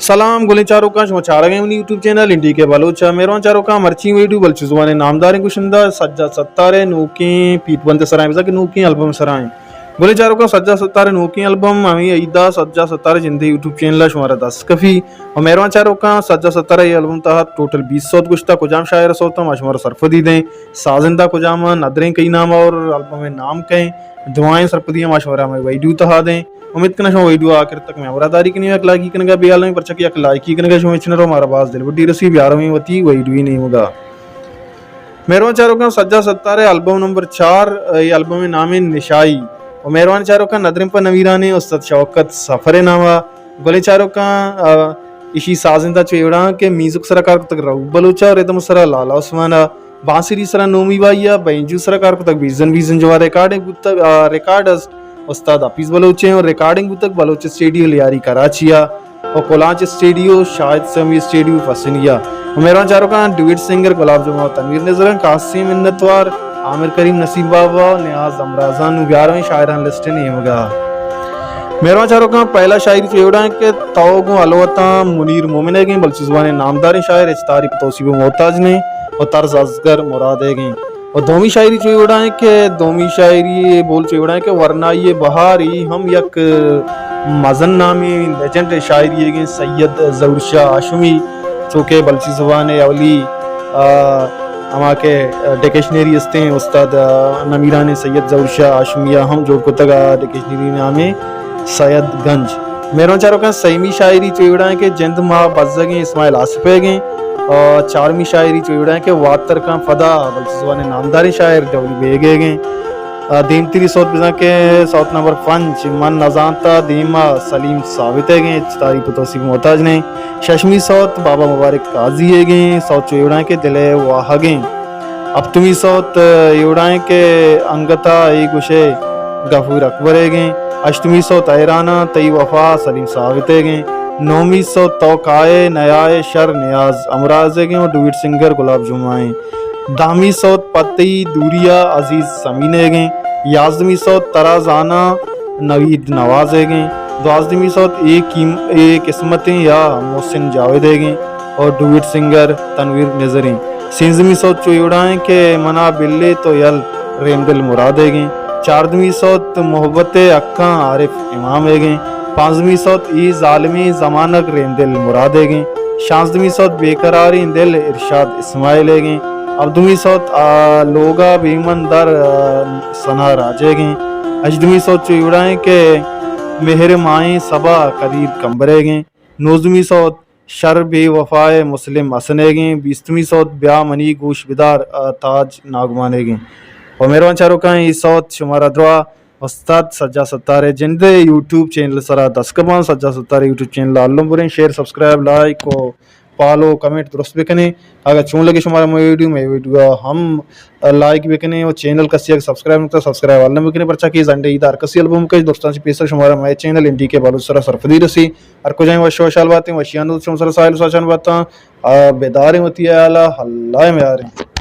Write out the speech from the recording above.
سلام گلیں چاروکاں، شما چارگ ءَ منی یوٹیوب چینل این ڈی کے بلوچ ءَ۔ مہروان چاروکاں، مرچی ویڈیو بلوچی زبان ءِ نامداریں گشندہ سجاد ستار ءِ نوکیں پیت بند ءِ سرا ایں، بزاں کہ نوکیں البم ءِ سرا ایں۔ گلیں چاروکاں، سجاد ستار ءِ نوکیں البم ہمے عید ءَ سجاد ستار ءِ جند ءِ یوٹیوب چینل ءَ شمارا دست کپی۔ و مہروان چاروکاں، سجاد ستار ءِ اے البم ءِ تہا ٹوٹل بیست سوت گشتہ، کجام شاعر ءِ سوت ءَ ما شمارا سرپدی دیں، سازندہ کجام ءَ، ندریں کئی نام ءَ اور البم ءِ نام کئے، درائیں سرپدی ءَ ما شمارا ہمے ویڈیو ءِ تہا دیں۔ امیت کناں شما ویڈیو ءَ آخر تک مئے ہمراہ داری کنیں، یک لائکی کنگ ءَ بے ہیال مہ بئے، پرچا کہ یک لائکی کنگ ءَ شما ہچ نہ رو، مارا باز دلبڈی رسی۔ بیا رویں وتی ویڈیو ءِ نیمگ ءَ۔ مہروان چاروکاں، سجاد ستار ءِ البم نمبر چار، اے البم ءِ نام ایں نشائی۔ و مہروان چاروکاں، ندریں پہ نمیرانیں استاد شوکت سفر ءِ نام ءَ۔ گلیں چاروکاں، آ، ایشی سازندہ چو اے وڑا اں کہ میوزک ءِ سرا کار کتگ رؤف بلوچ ءَ، ردم ءِ سرا لالا عثمان ءَ، بانسری ءِ سرا نومی بائی ءَ، بینجو ءِ سرا کار کتگ بیزن بیزن جوان، ریکارڈنگ بوتگ، آ، ریکارڈسٹ استاد حفیظ بلوچ ایں اور ریکارڈنگ بوتگ بلوچ اسٹوڈیو لیاری کراچی ءَ اور کلانچ اسٹوڈیو، شاہد سیمی اسٹوڈیو پسنی ءَ۔ مہروان چاروکاں، ڈویٹ سنگر گلاب جمعہ و تنویر نذر ایں، خاصیں منتوار عامر کریم، نصیب بابا و نیاز امراض اں۔ نوں بیا رویں شاعرانی لسٹ ءِ نیمگ ءَ۔ مہروان چاروکاں، پہلا شاعری چو اے وڑا ایں کہ تو گوں ہلوتاں منیر مومن ئیگ ایں، بلوچی زبان ءِ نامداریں شاعر، ہچ تعریف ءُ توصیف ءِ محتاج نہ ایں و طرز اصغر مراد ئیگ ایں۔ و دومی شاعری چو اے وڑا ایں کہ، دومی شاعری ءِ بول چو اے وڑا ایں کہ ورنائی بہاری ہم یک مزن نامیں لیجنڈ شاعرے ئیگ ایں سید ظہور شاہ ہاشمی، چو کہ بلوچی زبان ءِ اولی، آ، ہما کہ، آ، ڈکشنری استیں استاد، آ، نمیرانیں سید ظہور شاہ ہاشمی ءَ ہم جوڑ کتگ، آ ڈکشنری ءِ نام ایں سید گنج۔ مہروان چاروکاں، سیمی شاعری چو اے وڑا ایں کہ جند ماں بزگ ایں، اسماعیل آصف ئیگ ایں۔ اور چارمی شاعری چو اے وڑا ایں کہ واتر کاں پدا، بلوچی زبان ءِ نامداریں شاعر ڈبلیو بیگ ئیگ ایں۔ آ، دیمتری سوت بزاں کہ سوت نمبر پنچ، من نزانتا دیما، سلیم ثابت ئیگ ایں، ہچ تعریف ءُ توصیف ءِ محتاج نہ ایں۔ ششمی سوت بابا مبارک قاضی ئیگ ایں، سوت چو اے وڑا ایں کہ دل ءِ واہگ ایں۔ ہپتمی سوت اے وڑا ایں کہ انگتا اے گوشئے غفور اکبر ئیگ ایں۔ ہشتمی سوت حیراناں تئی وفا، سلیم ثابت ئیگ ایں۔ نہمی سوت تو کائے نیائے شر، نیاز امراض ئیگ ایں و ڈویٹ سنگر گلاب جمعہ ایں۔ دہمی سوت پہ تئی دوریا، عزیز سمین ئیگ ایں۔ یازدمی سوت ترا زاناں، نوید نواز ئیگ ایں۔ دوازدمی سوت اے قیم-، اے قسمت ایں یا محسن جاوید ئیگ ایں اور ڈویٹ سنگر تنویر نذر ایں۔ سیزدمی سوت چو اے وڑا ایں کہ منا بلے تو یل، رحمدل مراد ئیگ ایں۔ چاردمی سوت محبت ءِ حقاں، عارف امام ئیگ ایں۔ پانزدمی سوت اے ظالمیں زمانگ، رحمدل مراد ئیگ ایں۔ شانزدمی سوت بے قراریں دل، ارشاد اسماعیل ئیگ ایں۔ ہبدمی سوت آ لوگا بے من در، آ، ثنا راج ئیگ ایں۔ ہژدمی سوت چو اے وڑا ایں کہ مہر مائیں صبا، قدیر کمبر ئیگ ایں۔ نوزدمی سوت شر بے وفائے، مسلم حسن ئیگ ایں۔ بیستمی سوت بیا منی گوش بدار، آ، تاج ناگمان ئیگ ایں۔ و مہروان چاروکاں، اے سوت شمارا درا استاد سجاد ستار ءِ جند ءِ یوٹیوب چینل ءِ سرا دست کپاں۔ سجاد ستار ءِ یوٹیوب چینل ءَ الم بریں، شیئر، سبسکرائب، لائک و فالو، کمنٹ درست بکنیں۔ اگاں چون لگے شمارا مئے ویڈیو، مئے ویڈیو ءَ ہم لائک بکنیں و چینل کسی اگاں سبسکرائب نہ کتا، سبسکرائب الم بکنیں، پرچا کہ زنڈے عید ءَ ہر کسی البم کئے، درستاں چہ پیسر شمارا مئے چینل این ڈی کے بلوچ ءِ سرا سرپدی رسی۔ ہر کجائیں وش وشحال باتیں، وشیانی روچ شمئے سرا ساہیل ساچان باتاں۔ آ، بداریں وتی ہیال ءَ، اللہ ءِ میاریں۔